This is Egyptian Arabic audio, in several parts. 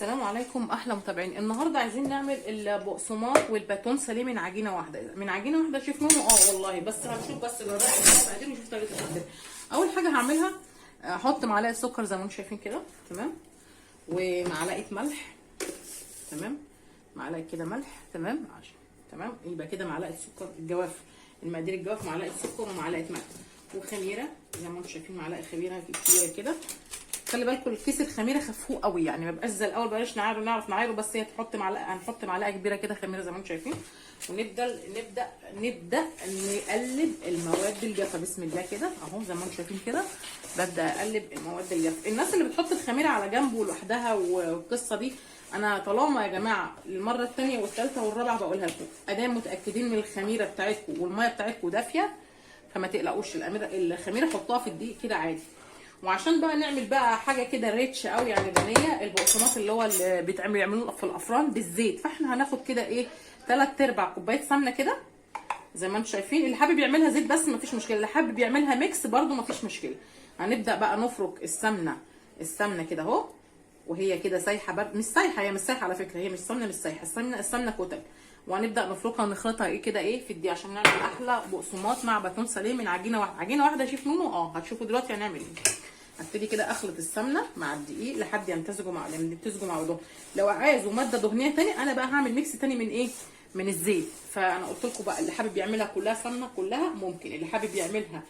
السلام عليكم احلى متابعين. النهارده عايزين نعمل البقسماط وال bâton salé من عجينه واحدة، من عجينه واحدة. شوف نونو والله بس هنشوف، بس جربت المقادير ونشوف طريقه التحضير. اول حاجة هعملها احط معلقه سكر زي ما انتم شايفين كده، تمام، ومعلقة ملح، تمام، معلقه كده ملح، تمام، عشان تمام يبقى كده معلقه سكر الجواف، المقادير الجواف معلقه سكر ومعلقة ملح وخميره زي ما انتم شايفين، معلقه خميره كتيرة كده. خلي بالكم الكيس الخميره خفوه قوي، يعني ما بقاش زي الاول، بلاش نعايره نعرف نعايره، بس هي تحط معلقه، هنحط معلقه كبيرة كده خميره زي ما انتم شايفين. ونبدا نبدا نبدا نقلب المواد الجافه بسم الله كده اهو، زي ما انتم شايفين كده ببدا اقلب المواد الجافه. الناس اللي بتحط الخميره على جنبه لوحدها والقصه دي، انا طالما يا جماعة المرة الثانية والثالثة والرابعة بقولها لكم، ادام متاكدين من الخميره بتاعتكم والمية بتاعتكم دافيه فما تقلقوش. الخميره حطوها في الدقيق كده عادي. وعشان بقى نعمل بقى حاجة كده rich قوي يعني غنية، البقسماط اللي هو اللي بيتعمل يعملوه في الافران بالزيت، فاحنا هناخد كده ايه 3/4 كوباية سمنه كده زي ما انتم شايفين. اللي حابب يعملها زيت بس مفيش مشكلة، اللي حابب يعملها mix برده مفيش مشكلة. هنبدا بقى نفرك السمنة كده اهو، وهي كده سايحه برد، مش سايحه، هي مش سايحه على فكرة، هي مش سمنه، مش سايحه، السمنة كتل. وهنبدا نفركها ونخلطها ايه كده ايه في الدقيق عشان نعمل احلى بقسماط مع bâton salé من عجينه واحدة. عجينه واحدة يا شيف نونو، هتشوفوا دلوقتي هنعمل ايه. هبتدي كده اخلط السمنة مع الدقيق لحد يمتزجوا مع بعضهم. لو عايزوا مادة دهنية تاني انا بقى هعمل mix تاني من ايه، من الزيت. فانا قلت لكم بقى اللي حابب يعملها كلها سمنه كلها ممكن، اللي حابب يعملها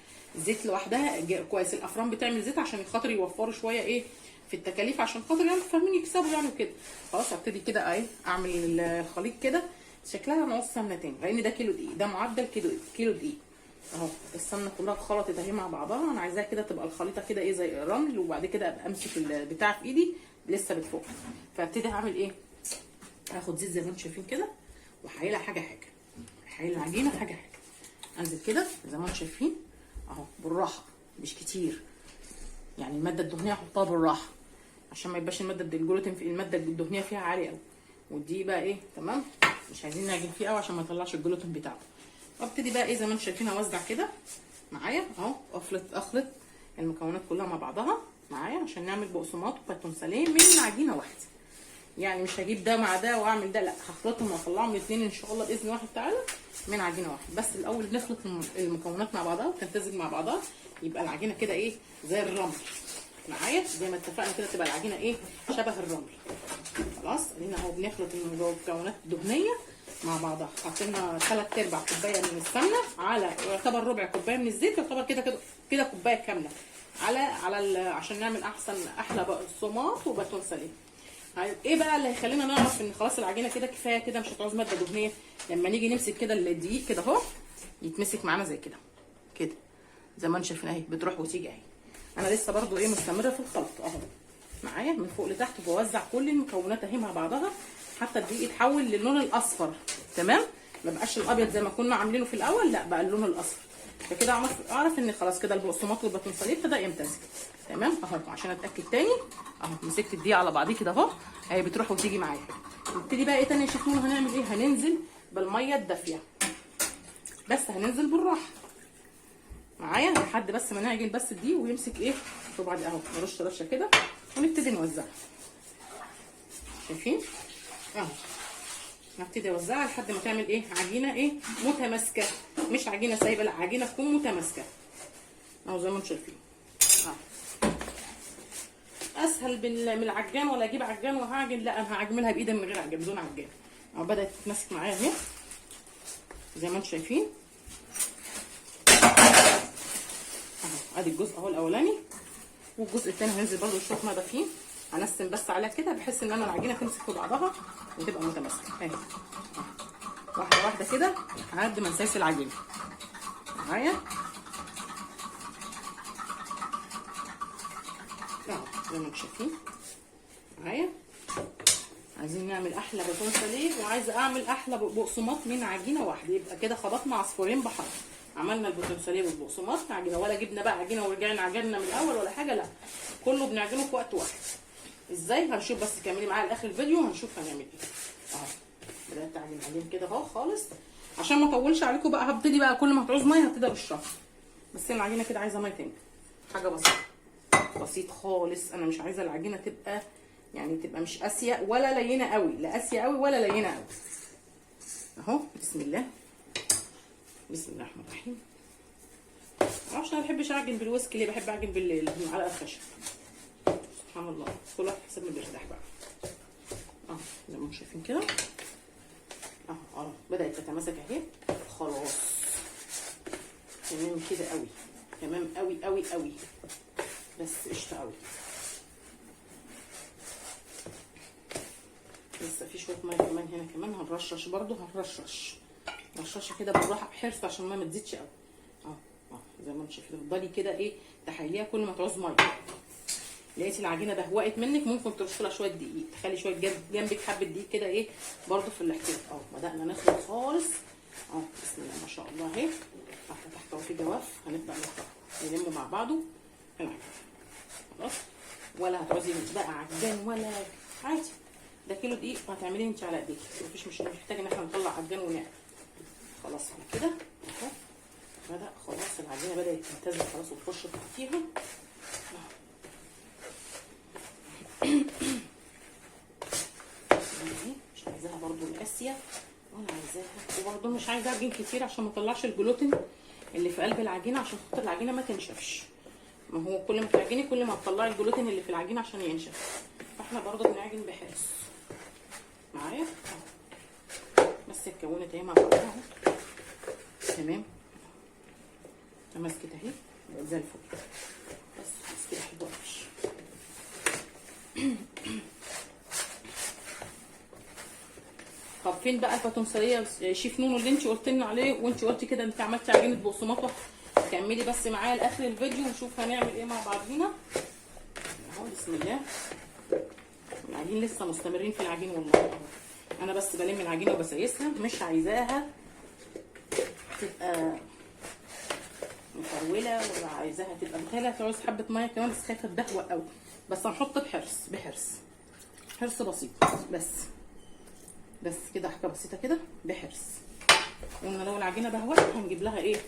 زيت لوحدها كويس. الافران بتعمل زيت عشان خاطر يوفروا شوية ايه في التكاليف، عشان خاطر يعني فاهمين يكسبوا يعني وكده. خلاص هبتدي كده اهي اعمل الخليط كده. شكلها نعوز سمنه تاني لان ده كيلو دقيق، ده معدل كيلو دقيق اهو. السمنة كلها اتخلطت اهي مع بعضها. انا عايزاها كده تبقى الخليطه كده ايه زي الرمل، وبعد كده ابقى امسك البتاع في ايدي لسه بتفك. فابتدي هعمل ايه، هاخد زيت زي ما انتم شايفين كده وهحيلها حاجة حاجة، هحيل العجينة حاجة حاجة. انزل كده زي ما انتم شايفين اهو بالراحة، مش كتير يعني. المادة الدهنية احطها بالراحة عشان ما يبقاش المادة الجلوتين في المادة الدهنية فيها عالية قوي. والدقيق بقى ايه تمام، مش عايزين نعجن فيه قوي عشان ما يطلعش الجلوتين بتاعته. وابتدي بقى ايه زي ما انتم شايفين اوزع كده معايا اهو، اخلط المكونات كلها مع بعضها معايا عشان نعمل بقسماط و bâton salé من عجينه واحدة. يعني مش هجيب ده مع ده واعمل ده، لا هخلطهم واطلعهم الاثنين ان شاء الله باذن واحد تعالى من عجينه واحدة. بس الاول نخلط المكونات مع بعضها وتمتزج مع بعضها، يبقى العجينة كده ايه زي الرمل معايا زي ما اتفقنا كده، تبقى العجينة ايه شبه الرمل. خلاص ادينا اهو بنخلط المكونات الدهنية مع بعضها. حطينا 3/4 كوباية من السمنة على يعتبر ربع كوباية من الزيت، يعتبر كده كده كده كوباية كاملة على عشان نعمل احسن احلى بقسماط و bâton salé. ايه بقى اللي هيخلينا نعرف ان خلاص العجينة كده كفاية كده مش هتعوز مادة دهنية؟ لما نيجي نمسك كده الدقيق كده اهو يتمسك معانا زي كده كده زي ما انتم شايفين اهي بتروح وتيجي اهي. انا لسه برضو ايه مستمرة في الخلط اهو معايا من فوق لتحت، وبوزع كل المكونات اهي مع بعضها حتى الدقيق يتحول للون الاصفر، تمام، ما بقاش الابيض زي ما كنا عاملينه في الاول، لا بقى اللون الاصفر. فكده اعرف ان خلاص كده البقسماط وال bâton salé ابتدى يمتزج، تمام اهو. عشان اتاكد تاني اهو مسكت الدقيق على بعضيه كده اهو، اهي بتروح وتيجي معايا. نبتدي بقى ايه تاني يا شيخ نور؟ هنعمل ايه؟ هننزل بالمية الدافيه، بس هننزل بالراحة معايا لحد بس ما نعجن بس الدقيق ويمسك ايه في بعض اهو. نرش رشه كده ونبتدي نوزعها، شايفين اهو. هبتدي اوزعها لحد ما تعمل ايه عجينه ايه متماسكة، مش عجينه سايبه، لا عجينه تكون متماسكة اهو زي ما انتم شايفين اهو. اسهل من العجان، ولا اجيب عجان وهعجن، لا انا هعجنها بايدي من غير عجان، بدون عجان اهو. بدات تتماسك معايا اهي زي ما انتم شايفين اهو. ادي الجزء اهو الاولاني، والجزء الثاني هننزل برده شوية مية دافيين، هنسم بس عليها كده بحيث ان انا العجينة تمسك في بعضها وتبقى متماسكة اهي. واحدة واحدة كده لحد ما نسيس العجينة معايا اهو زي ما انتم شايفين معايا. عايزين نعمل احلى bâton salé، وعايزه اعمل احلى بقسماط من عجينه واحدة، يبقى كده خبطنا عصفورين بحجر. عملنا ال bâton salé والبقسماط من عجينه، ولا جبنا بقى عجينه ورجعنا عجننا من الاول ولا حاجة، لا كله بنعجنه في وقت واحد. ازاي هنشوف، بس كملي معايا لاخر الفيديو وهنشوف هنعمل ايه اهو. بدات اعجن عجين كده اهو خالص عشان ما اطولش عليكم بقى. هبتدي بقى كل ما هتعوز مية هبتدي ارشها، بس العجينة كده عايزه مية تاني، حاجة بسيطة بسيط خالص. انا مش عايزه العجينة تبقى يعني تبقى مش قاسية ولا لينه قوي، لا قاسية قوي ولا لينه قوي. اهو بسم الله، بسم الله الرحمن الرحيم. معرفش انا ما بحبش اعجن بال whisk ليه، بحب اعجن بالمعلقه الخشب. سبحان الله، كل واحد حسب ما بيرتاح بقى. اهو زي ما انتم شايفين كده اهو، اهو بدات تتماسك اهي خلاص. تمام كده قوي، تمام قوي قوي قوي، بس قشطه قوي. لسه في شوية مية كمان هنا، كمان هنرشش برضو، هنرشش رشاشه كده بالراحة بحرص عشان المية ما تزيدش قوي. اهو اهو زي ما انتم شايفين، تفضلي كده ايه تحليها كل ما تعوز مية. لقيتي العجينة بهوقت منك ممكن ترشي لها شوية دقيق، تخلي شوية جنبك حبه دقيق كده ايه برضو في الاحتياط. اهو بدأنا نخلط خالص اهو، بسم الله ما شاء الله اهي. تحت تحت اهو في جواف، هنبدأ نلمه مع بعضه العجينة خلاص. ولا هتعوزي بقى عجان ولا عادي، ده كيلو دقيق وهتعمليه انت على ايديكي، مفيش مش محتاجه ان احنا نطلع عجان ونعمل. خلاص على كده اهو، بدأ خلاص العجينة بدأت تمتزج خلاص وتخش تحتيها. مش عايزاها برضو قاسية ولا عايزاها، وبرضو مش عايزه اعجن كتير عشان ما اطلعش الجلوتين اللي في قلب العجينة، عشان خاطر العجينة ما تنشفش. ما هو كل ما تعجني كل ما تطلعي الجلوتين اللي في العجينة عشان ينشف، فاحنا برضو بنعجن بحرص معايا. بس اتكونت اهي مع بعضها اهو، تمام، تماسكت اهي بقت زي الفل. بس خلاص كده حلوة قوي. طب فين بقى الباتون ساليه شيف نونو اللي انت قلت لنا عليه؟ وانت قلتي كده انت عملتي عجينه بقسماط. كملي بس معايا لاخر الفيديو ونشوف هنعمل ايه مع بعضينا. اهو بسم الله، العجين لسه مستمرين في العجين والله. اهو انا بس بلم العجينة وبسيسها، مش عايزاها تبقى مفروله ولا عايزاها تبقى متهيألي هتعوز حبه مية كمان، بس خايفة تبهوق قوي. بس هنحط بحرص، بحرص، حرص بسيط بس، بس كده حاجة بسيطة كده بحرص. قلنا لو العجينة بهوت هنجيب لها ايه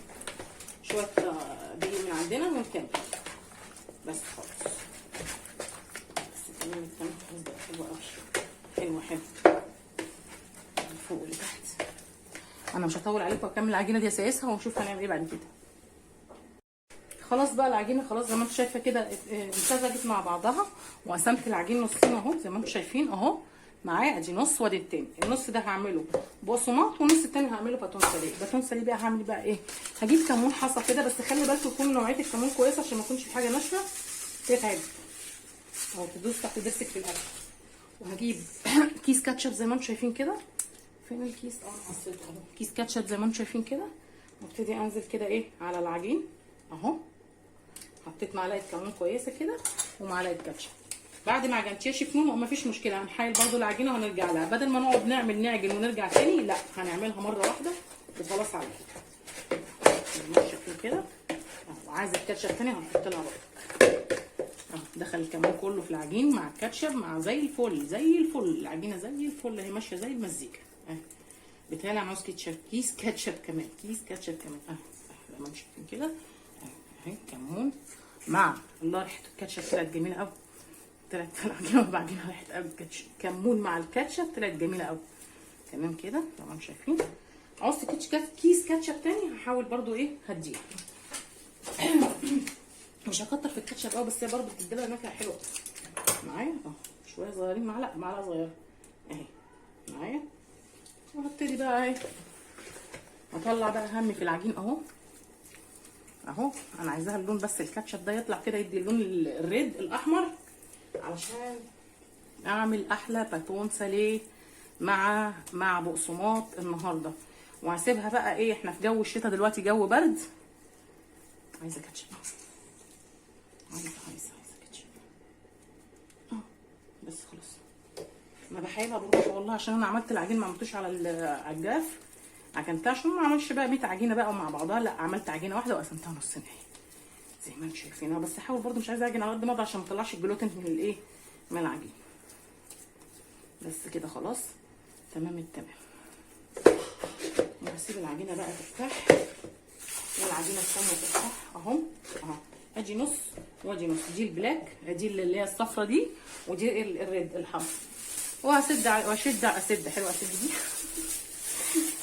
شوية دقيق من عندنا ونكمل. بس خلاص، بس تمام التمام خلاص بقى حلوة قوي، حلوة حلوة من فوق ولتحت. انا مش هطول عليكم، اكمل العجينة دي اسايسها ونشوف هنعمل ايه بعد كده. خلاص بقى العجينة خلاص زي ما انتم شايفه كده امتزجت مع بعضها، وقسمت العجين نصين اهو زي ما انتم شايفين اهو معايا. ادي نص وادي التاني. النص ده هعمله بقسماط والنص التاني هعمله bâton salé. bâton salé بقى هعمل بقى ايه؟ هجيب كمون حصى كده، بس خلي بالكم يكون نوعية الكمون كويسة عشان ما يكونش في حاجة ناشفة تتعب او تدوس تحت ضرسك في الاكل. وهجيب كيس كاتشب زي ما انتم شايفين كده. فين الكيس؟ انا قصيته اهو. كيس كاتشب زي ما انتم شايفين كده، وابتدي انزل كده ايه على العجين اهو. حطيت معلقه كمون كويسة كده ومعلقة كاتشب. بعد ما عجنتيها شيف نونو ما فيش مشكلة، هنحايل برضو العجينة وهنرجع لها، بدل ما نقعد نعمل نعجن ونرجع تاني، لا هنعملها مرة واحدة وخلاص عليها. شايفين كده اهو. عايزه الكاتشب تاني هنحط لها برضو اهو. دخل الكمون كله في العجين مع الكاتشب مع زي الفل، زي الفل العجينة زي الفل اهي ماشية زي المزيكا اهي. بتهيألي عاوز كاتشب، كيس كاتشب كمان، كيس كاتشب كمان اهو زي ما انتم شايفين كده اهي. كمون مع الله، ريحه الكاتشب طلعت جميلة قوي، طلعت في العجينة وبعدين ريحه قوي الكاتشب، كمون مع الكاتشب طلعت جميلة قوي. تمام كده طبعا شايفين. عاوز كيس كاتشب تاني هحاول برضو ايه هديه. مش هكتر في الكاتشب قوي، بس هي برضو بتدي لها نكهة حلوة معايا اهو. شوية صغيرين، معلقه معلقه صغيرة اهي معايا. وهبتدي بقى ايه اطلع بقى همي في العجين اهو اهو. انا عايزاها اللون بس الكاتشب ده يطلع كده يدي اللون ال red الاحمر، علشان اعمل احلى bâton salé مع بقسماط النهارده. وهسيبها بقى ايه، احنا في جو الشتاء دلوقتي، جو برد. عايزه كاتشب، عايزه عايزه عايزه كاتشب بس خلاص. انا بحايلها بالروح والله، عشان انا عملت العجين ما عملتوش على الجاف، عجنتها عشان ما اعملش بقى 100 عجينه بقى ومع بعضها، لا عملت عجينه واحدة وقسمتها نصين اهي زي ما انتم شايفينها. بس احاول برده مش عايزه اعجن على قد ما اقدر عشان ما اطلعش الجلوتين من الايه من العجين. بس كده خلاص تمام التمام. وهسيب العجينة بقى ترتاح، والعجينه الثانية ترتاح اهو اهو. ادي نص وادي نص. دي ال black، دي اللي هي الصفرة دي، ودي ال red الحمر. وهسد واشد، اسد حلو، اسد دي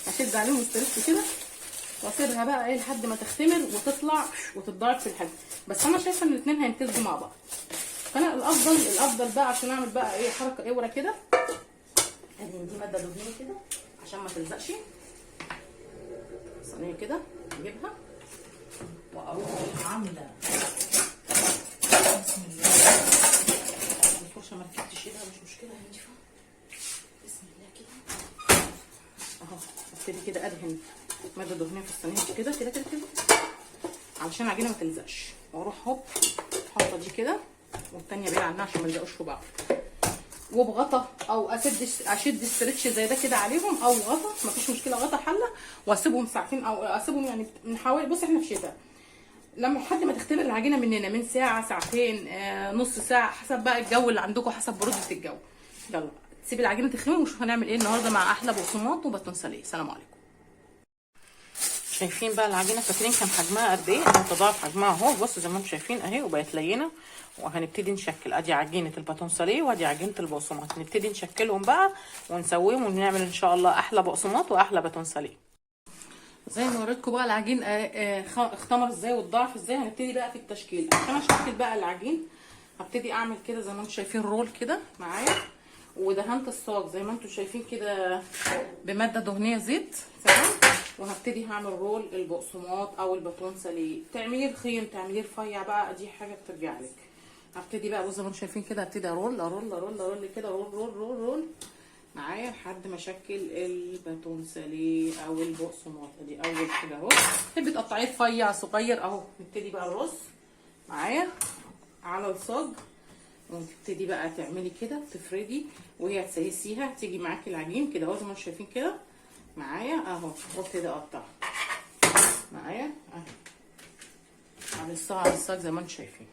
اشد عليهم stretch كده، واسيبها بقى ايه لحد ما تختمر وتطلع وتتضاعف في الحجم. بس انا شايفه ان الاثنين هيمتزجوا مع بعض، فانا الافضل بقى عشان اعمل بقى ايه حركة ايه ورا كده. ادي دي مادة دهنية كده عشان ما تلزقش. صينية كده اجيبها واروح عامله بسم الله. الفرشة ما ركبتش ايدها، مش مشكلة، هنشوفها. بسم الله كده اهو. ابتدي كده ادهن مادة دهنية في الصينية كده كده كده كده علشان العجينة ما تلزقش، واروح هوب حاطه دي كده والتانية بعيد عنها عشان ما يلزقوش في بعض، وبغطا او اشد stretch زي ده كده عليهم، او غطا مفيش مشكلة، غطا حله، واسيبهم ساعتين او اسيبهم يعني من حوالي، بص احنا في شتاء، لما لحد ما تختمر العجينة مننا من ساعة ساعتين، نص ساعة، حسب بقى الجو اللي عندكم، حسب برودة الجو. يلا تسيب العجينة تخمر ونشوف هنعمل ايه النهارده مع احلى بقسماط وباتون ساليه. سلام عليكم. شايفين بقى العجينة، فاكرين كان حجمها قد ايه؟ اهو تضاعف حجمها اهو، بصوا زي ما انتم شايفين اهي، وبقت لينه. وهنبتدي نشكل. ادي عجينه الباتون ساليه وادي عجينه البقسماط. نبتدي نشكلهم بقى ونسويهم ونعمل ان شاء الله احلى بقسماط واحلى باتون ساليه. زي ما وريتكم بقى العجين اختمر ازاي واتضاعف ازاي. هنبتدي بقى في التشكيل. عشان اشكل بقى العجين هبتدي اعمل كده زي ما انتم شايفين roll كده معايا، ودهنت الصاج زي ما انتم شايفين كده بمادة دهنية زيت، تمام. وهبتدي هعمل roll البقسماط او الباتون ساليه. تعمليه رخيم تعمليه رفيع بقى، دي حاجة بترجع لك. هبتدي بقى بصوا زي ما انتم شايفين كده، هبتدي ا roll ا roll ا roll ا roll كده، roll roll roll roll معايا لحد ما اشكل الباتون ساليه او البقسماط. ادي اول حاجة اهو. تحبي تقطعيه رفيع صغير اهو. نبتدي بقى الرص معايا على الصاج، وتبتدي بقى تعملي كده تفردي وهي تسيسيها، تيجي معاكي العجين كده اهو زي ما انتم شايفين كده معايا اهو. وابتدي اقطع معايا اهو على الصاج، على الصاج زي ما انتم شايفين.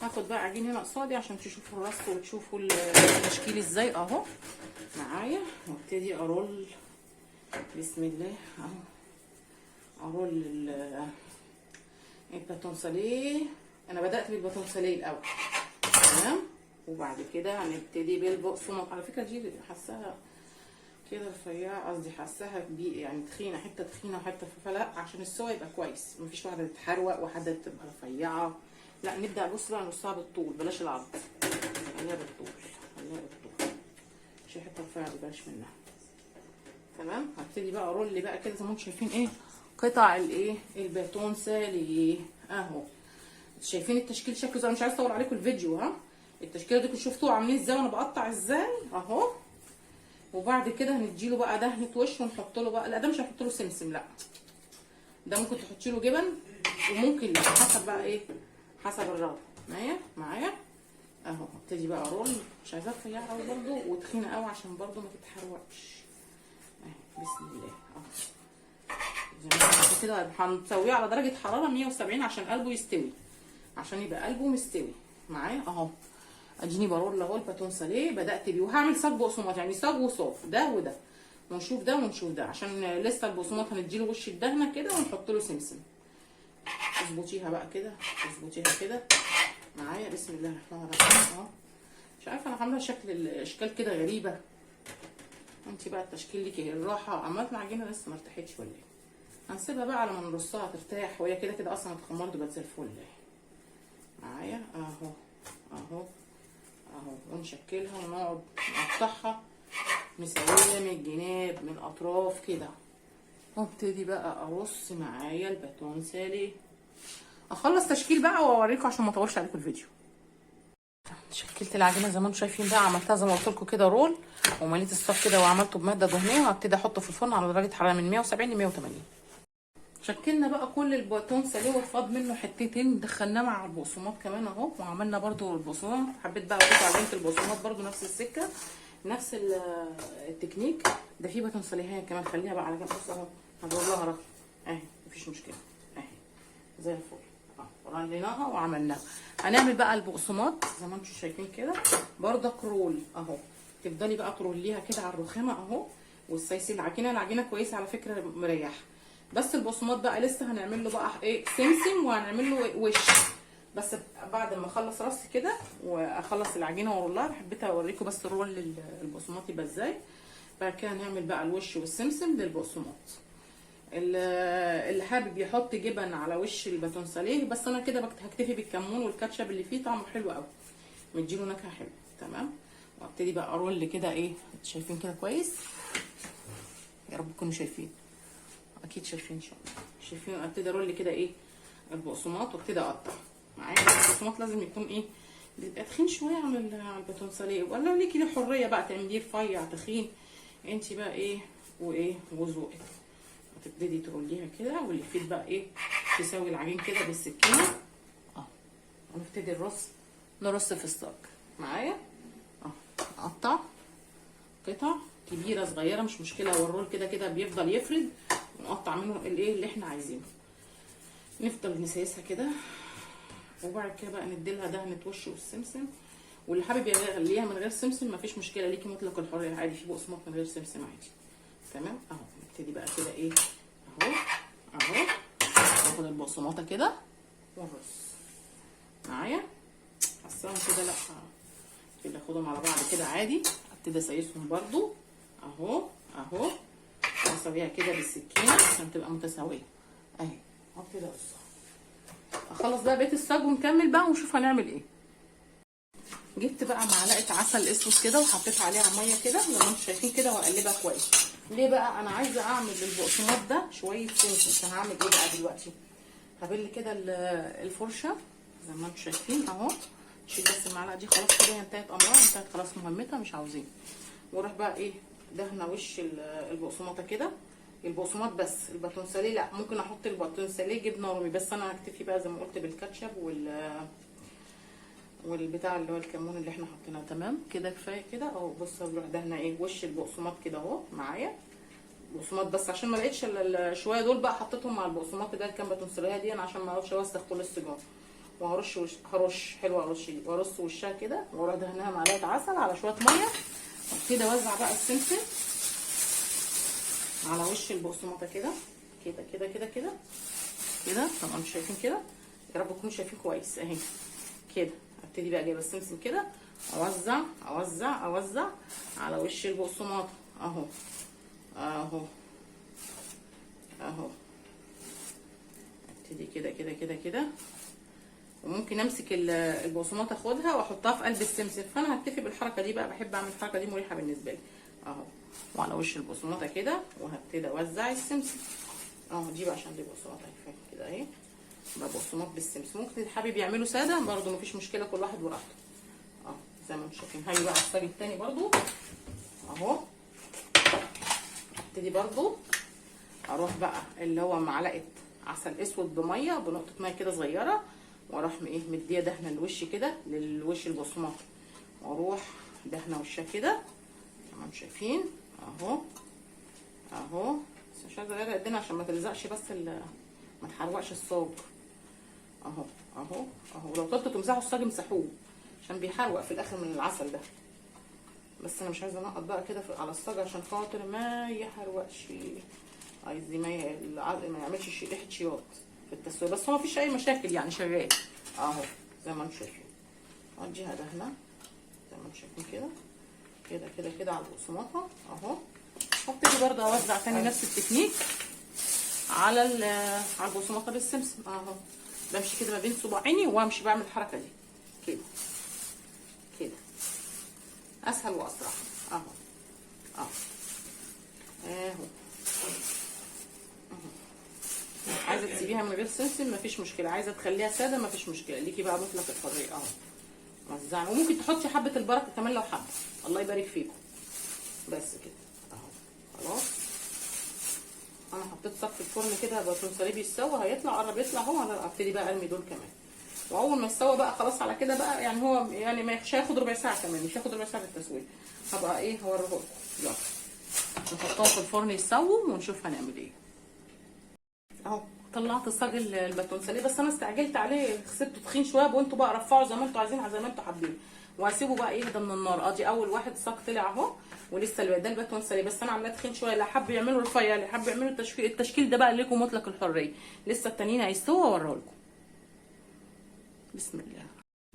هاخد بقى عجين هنا قصادي عشان تشوفوا الرص وتشوفوا التشكيل ازاي اهو معايا. وابتدي ا roll بسم الله اهو، ا roll الباتون ساليه. انا بدأت بالباتون ساليه الاول، تمام، وبعد كده هنبتدي بالبقسماط. على فكرة دي حاساها كده رفيعة، قصدي حاساها كبير يعني تخينة، حتة تخينة وحتة، فلا عشان السوا يبقى كويس، مفيش واحدة تتحروق وواحدة تبقى رفيعة. لا نبدا بص بقى نرصها بالطول، بلاش العرض، خليها بالطول، خليها بالطول، مش حتة رفيعة بلاش منها، تمام. هبتدي بقى roll بقى كده زي ما انتم شايفين ايه قطع الايه الباتون ساليه اهو. شايفين التشكيل شكله زي، مش عايزه اطول عليكم الفيديو، ها التشكيلة دي كنتوا شفتوه عاملين ازاي وانا بقطع ازاي اهو. وبعد كده هنديله بقى دهنه وش ونحط له بقى، لا ده مش هنحط له سمسم، لا ده ممكن تحطي له جبن وممكن لا، حسب بقى ايه حسب الرغبة. معايا اهو. ابتدي بقى roll، مش عايزاها رفيعة قوي برده وتخينه قوي عشان برده ما تتحرقش اهي. بسم الله اهو زي ما كده هنسويه على درجه حرارة 170 عشان قلبه يستوي، عشان يبقى قلبه مستوي معايا اهو. اديني ب roll اهو الباتون ساليه بدات بيه، وهعمل صاج بقسماط يعني صاج وصاج، ده وده، ونشوف ده ونشوف ده، عشان لسه البقسماط هنديله وش الدهنه كده ونحط له سمسم. اظبطيها بقى كده، اظبطيها كده معايا بسم الله الرحمن الرحيم اهو. مش عارفه انا عامله شكل الاشكال كده غريبة، انت بقى التشكيل ليكي الراحة. عملت العجينة لسه ما ارتاحتش ولا ايه؟ هنسيبها بقى على ما نرصها ترتاح، وهي كده كده اصلا اتخمرت بقت زي الفل معايا اهو اهو اهو. ونشكلها ونقعد نقطعها مسويه من الجناب من الاطراف كده. وابتدي بقى ارص معايا الباتون ساليه. اخلص تشكيل بقى واوريكم عشان ما اطولش عليكم الفيديو. شكلت العجينة زي ما انتم شايفين بقى، عملتها زي ما قلت لكم كده roll، ومليت الصاج كده وعملته بمادة دهنية، وهبتدي احطه في الفرن على درجه حرارة من 170 ل 180. شكلنا بقى كل الباتون ساليه وفاض منه حتتين، دخلناه مع البقسماط كمان اهو، وعملنا برده البقسماط. حبيت بقى اوريكم عجينه البقسماط برده نفس السكة نفس التكنيك ده. فيه باتون ساليه كمان، خليها بقى على جنب. بص اهو هدور لها رغم اهي، مفيش مشكلة اهي زي الفل اهو. رنيناها وعملناها. هنعمل بقى البقسماط زي ما انتم شايفين كده بردك roll اهو. تفضلي بقى تروليها كده على الرخامه اهو، والسايسي العجينة، العجينة كويسة على فكرة مريحه. بس البقسماط بقى لسه هنعمل له بقى ايه سمسم، وهنعمل له وش بس بعد ما اخلص رص كده واخلص العجينة وارولها، حبيت اوريكم بس roll البقسماط يبقى ازاي. بعد كده نعمل بقى الوش والسمسم للبقسماط. اللي حابب يحط جبن على وش الباتون ساليه، بس انا كده هكتفي بالكمون والكاتشب اللي فيه، طعمه حلو قوي، مديله نكهة حلوة. تمام. وابتدي بقى ا roll كده ايه، شايفين كده كويس؟ يا رب تكونوا شايفين، اكيد شايفين ان شاء الله شايفين. ابتدي ا roll كده ايه البقسماط وابتدي اقطع معايا. البقسماط لازم يكون ايه، بيبقى تخين شوية عن الباتون ساليه، ولا ليكي الحرية بقى تعمليه رفيع تخين، انت بقى ايه وايه وذوقك. هتبتدي تروليها كده، واللي بقى ايه تساوي العجين كده بالسكينة اهو. ونبتدي الرص، نرص في الصاج معايا اهو. نقطع قطع كبيرة صغيرة مش مشكلة، هو ال roll كده كده بيفضل يفرد، ونقطع منه الايه اللي احنا عايزينه. نفضل نسيسها كده، وبعد كده بقى نديلها دهنه وش والسمسم. واللي حابب يغليها من غير سمسم مفيش مشكلة، ليكي مطلق الحرية، عادي في بقسماط من غير سمسم عادي. تمام اهو. نبتدي بقى كده ايه اهو اهو، ناخد البقسماطه كده ونرص معايا. حاساهم كده لا كده، اخدهم على بعض كده عادي. ابتدي اسيسهم برضو اهو اهو، اسويها كده بالسكينة عشان تبقى متساوية اهي. وابتدي ارصها. اخلص بقى بقية الصاج ونكمل بقى ونشوف هنعمل ايه. جبت بقى معلقه عسل اسود كده وحطيت عليها مية كده زي ما انتم شايفين كده، واقلبها كويس. ليه بقى؟ انا عايزه اعمل للبقسماط ده شوية سمسم. فهعمل ايه بقى دلوقتي؟ هبل كده الفرشة زي ما انتم شايفين اهو. شيل بس المعلقة دي، خلاص كده انتهت امرها، انتهت خلاص مهمتها، مش عاوزين. واروح بقى ايه دهنه وش البقسماطه كده، البقسماط بس، الباتون ساليه لا، ممكن احط الباتون ساليه جبنه رومي، بس انا هكتفي بقى زي ما قلت بالكاتشب والبتاع اللي هو الكمون اللي احنا حطيناه. تمام كده كفاية كده اهو. بصوا بروح دهنه ايه وش البقسماط كده اهو معايا، بقسماط بس عشان ما لقيتش الا شوية دول بقى حطيتهم مع البقسماط ده الكام باتون ساليه دي انا، عشان ما اعرفش اوسخ كل السيجار. وهرش وش، هرش حلوة ارش دي، وارص وشها كده، واروح دهنها معلقه عسل على شوية مية. وابتدي اوزع بقى السمسم على وش البقسماطه كده كده كده كده كده كده. طبعا مش شايفين كده، يا رب تكونوا شايفين كويس اهي كده. ابتدي بقى جايبه السمسم كده، اوزع اوزع اوزع على وش البقسماطه اهو اهو اهو. ابتدي كده كده كده كده. وممكن امسك البقسماط اخدها واحطها في قلب السمسم، فانا هكتفي بالحركة دي بقى، بحب اعمل الحركة دي مريحه بالنسبة لي اهو. وعلى وش البقسماطه كده، وهبتدي اوزع السمسم اهو. دي بقى عشان دي بقسماطه اهي كده اهي، بقى بقسماط بالسمسم. ممكن اللي حابب يعمله ساده برده مفيش مشكلة، كل واحد وراحته اهو زي ما انتم شايفين. هاجي بقى على الصاج التاني برده اهو. ابتدي برده اروح بقى اللي هو معلقه عسل اسود بميه، بنقطة مية كده صغيرة، واروح ايه مديه دهنه الوش كده للوش البقسماط، واروح دهنه وشها كده. تمام شايفين اهو اهو. بس مش عايزه اغرق الدنيا عشان ما تلزقش، بس ما تحرقش الصاج اهو اهو اهو. لو طلتوا تمسحوا الصاج امسحوه عشان بيحروق في الاخر من العسل ده، بس انا مش عايزه انقط بقى كده على الصاج عشان خاطر ما يحروقش، عايز ما يعملش ريحه شياط في التسوية. بس هو مفيش اي مشاكل يعني، شغال اهو زي ما انتم شايفين. اديها دهنه زي ما انتم شايفين كده كده كده كده على البقسماطه اهو. هبتدي برده اوزع تاني نفس التكنيك على البقسماطه بالسمسم اهو. بمشي كده ما بين صباعيني وامشي بعمل الحركة دي كده كده، اسهل واسرع اهو اهو اهو. عايزه تسيبيها من غير سمسم مفيش مشكلة، عايزه تخليها ساده مفيش مشكلة، ليكي بقى مطلق الحرية اهو. وزعنا، وممكن تحطي حبه البركة كمان لو حابة، الله يبارك فيكم. بس كده اهو خلاص. انا حطيت صف الفرن كده باتون ساليه بيستوى، هيطلع قرب يطلع اهو. انا ابتدي بقى ارمي دول كمان، واول ما يستوى بقى خلاص على كده بقى، يعني هو يعني مش هياخد ربع ساعة كمان، مش هياخد ربع ساعة في التسوية. هبقى ايه هوريه لكم. يلا نحطهم في الفرن يستووا ونشوف هنعمل ايه. اهو طلعت صاج الباتون ساليه، بس انا استعجلت عليه، سبته تخين شوية، وانتوا بقى رفعوا زي ما انتوا عايزين زي ما انتوا حابين، وهسيبه بقى يهدى من النار. ادي اول واحد صاج طلع اهو، ولسه ده الباتون ساليه، بس انا عاملاه تخين شوية. اللي حب يعمله رفيع، اللي حب يعمله التشكيل، التشكيل ده بقى لكم مطلق الحرية. لسه التانيين هيستووا واوريه لكم. بسم الله.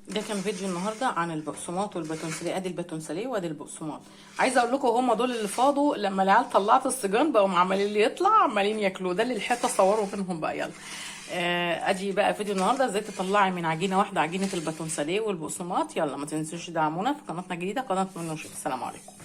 ده كان فيديو النهارده عن البقسماط والباتون ساليه. ادي الباتون ساليه وادي البقسماط. عايزه اقول لكم هم دول اللي فاضوا لما العيال طلعت السجان، بقوا عمالين اللي يطلع عمالين ياكلوا، ده اللي لحقت اصوره منهم بقى. يلا ادي بقى فيديو النهارده ازاي تطلعي من عجينه واحدة عجينه الباتون ساليه والبقسماط. يلا ما تنسوش تدعمونا في قناتنا الجديدة، قناة منوش. السلام عليكم.